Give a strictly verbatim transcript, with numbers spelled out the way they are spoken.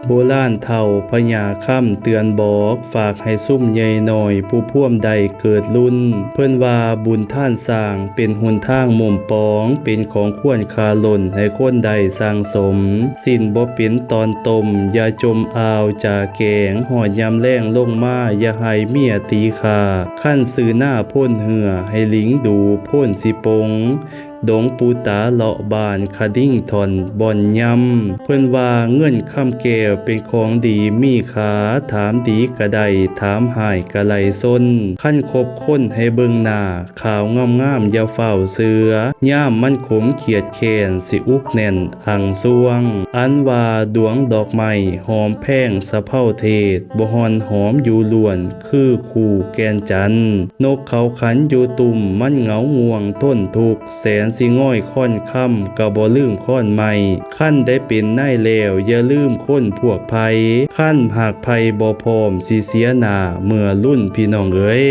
โบราณเฒ่าพญาคำเตือนบอก ฝากให้ซุมใหญ่น้อยผู้พวมได้เกิดรุ่น เพิ่นว่าบุญทานสร้างเป็นหนทางมุ่มปอง เป็นของควรค่าล้นให้คนได้สั่งสม สิ้นบ่เป็นตอนต้ม อย่าจมอ่าวจ่าแกง ฮอดยามแลงลงมา อย่าให้เมียตีข้า คันซื้อหน้าโพนเหือ ให้หลิงดูโพนสิปง ดงปูตาเลาะบ้านขะดิ่งท่อนบ่อนยำ เพิ่นว่าเงินคำแก้วเป็นของดีมีค่า ถามดีก็ได้ ถามฮ้ายก็ไล่ซน คันคบคนให้เบิ่งหน้า ขาวงามๆอย่าฟ้าวเชื่อ ยามมันขมเขียดแค้น สิอุกแน่นอังซวง อันว่าดวงดอกไม้หอมแพงสะเภาเทศ บ่ห่อนหอมอยู่ล้วน คือคู่แก่นจันทน์ นกเขาขันอยู่ตุ้ม มันเหงาง่วงทนทุกข์ แสนสิง่อยค้อนคำ ก็บ่ลืมค้อนไม้ คันได้เป็นนายแล้ว อย่าลืมคนพวกไผ คันหากไผบ่พร้อมสิเสียหน้า เมื่อรุ่นพี่น้องเอ๋ย